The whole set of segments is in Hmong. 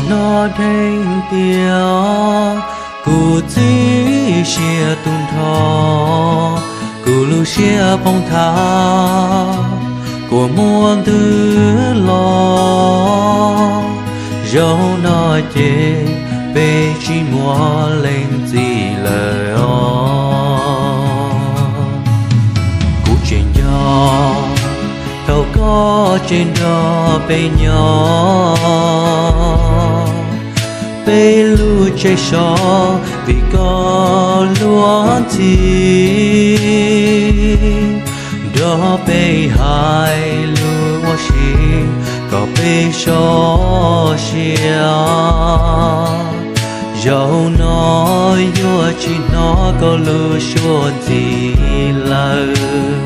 No dheev tias kuv txiv siab tu nrho, kuv lub siab poob thav, kua muag ntws los. Zaum no ces peb tsis muaj leej txiv lawm os. Kuv tseem nco thaum koj tseem nrog peb nyob, peb lub tsev so vim koj luag ntxhi, nrog peb hais lus ua si kom peb so siab. Zaum no yuav tsis hnov koj lub suab ntxhi lawm.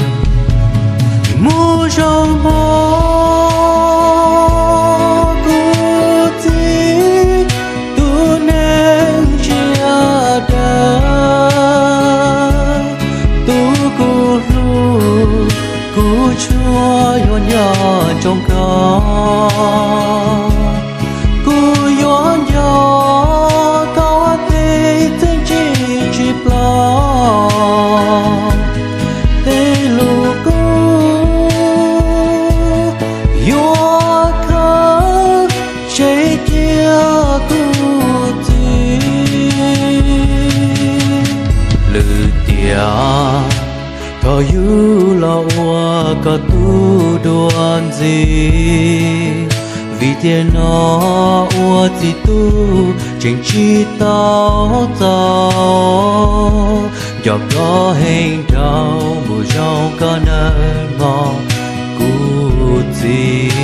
Mus zoo mog kuv txiv, tus neeg ntsia dawb, tus kuv hlub, kuv tsuas yuav nco ntsoov koj. Kuv yuav nco koj tej txiaj ntsig tsis ploj, tej lus kub yuav khawb tsev cia kuv txiv. Lwm tiam thov yus los ua koj tug dua ntxiv, vim tiam no ua txiv tub tseem tsis tau txaus. Nco koj heev dhau mus zoo koj nawb mog kuv txiv.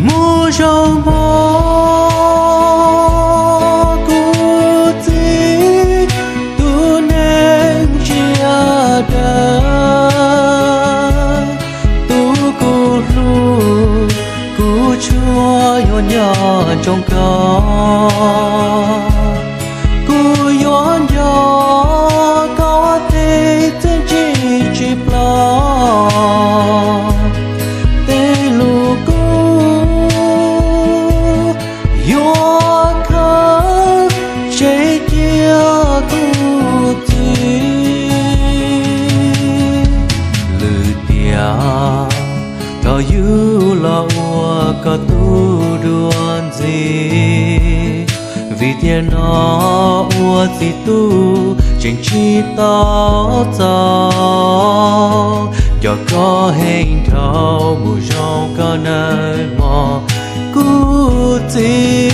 Mus zoo mog kuv txiv, tus neeg ntsia dawb, tus kuv hlub, kuv tsuas yuav nco ntsoov koj. Kuv yuav nco koj tej txiaj ntsig tsis ploj, tej lus kub yuav khawb tsev cia kuv txiv. Lwm tiam thov yus los ua koj tug dua ntxiv, vim tiam no ua txiv tub tseem tsis tau txaus. Nco koj heev dhau mus zoo koj nawb mog kuv txiv.